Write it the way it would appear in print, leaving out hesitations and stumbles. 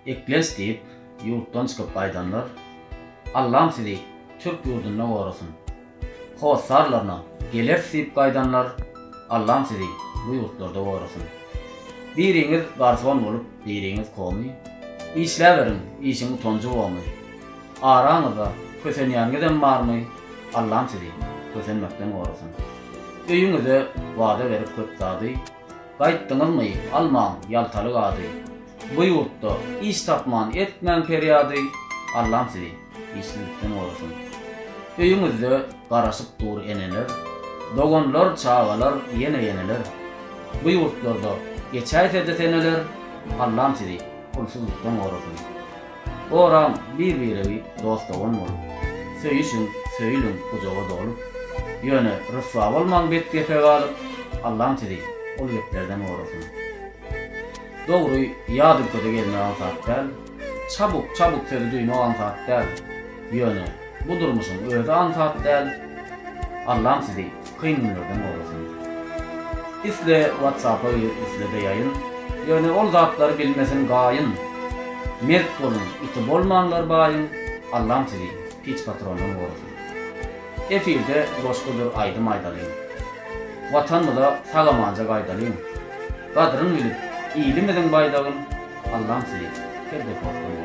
Eklenç diýip, ýurtdan çykyp gaýdanlar, Allam sizi türk ýurdunda gorasyn. Hossarlaryna geleris diýip gaýdanlar, Allam sizi bu ýurtlarda gorasyn. Biriňiz garson bolup, biriňiz komi, Işläberiň, işiň utanjy bomy. Araňyzda kösenýäniňizem barmy, Allam sizi kösenmekden gorasyn. Öýüňize wada berip köp zady, Gaýtdyňyzmy, almaň ýaltalyk ady. Bu ýurtda iş tapman etmäň perýady, Allam sizi işsizlikden gorasyn. Öýüňizde garaşyp dur eneler, Doganlar, çagalar, ýene-ýeneler. Bu ýurtlarda geçäýse-de seneler, Allam sizi pulsuzlykdan gorasyn. Goraň bir-biregi dost-dogan bolup, Söýüşiň, söýüliň gujaga dolup. Ýöne ryswa bolmaň bet gepe galyp, Allam sizi ol geplerden gorasyn. Dogry, ýat ülkede gezmek aňsat däl, Çabuk, çabuk sözi duýmak aňsat däl. Ýöne bu durmuşyň özi aňsat däl, Allam sizi kyn günlerden gorasyn. Isle whatsapa gir isle-de ýaýyn, Ýöne ol zatlary bilmesin gaýyn. Mert boluň, iti bolmaňlar baýyň, Allam sizi piç patrondan gorasyn. Efirde goşgudyr aýdym aýdalyň. Watanmyza sag-amanja gaýdalyň. Gadryn bilip, ilimiziň baýdagyn, Allam sizi her deportdan gorasyn.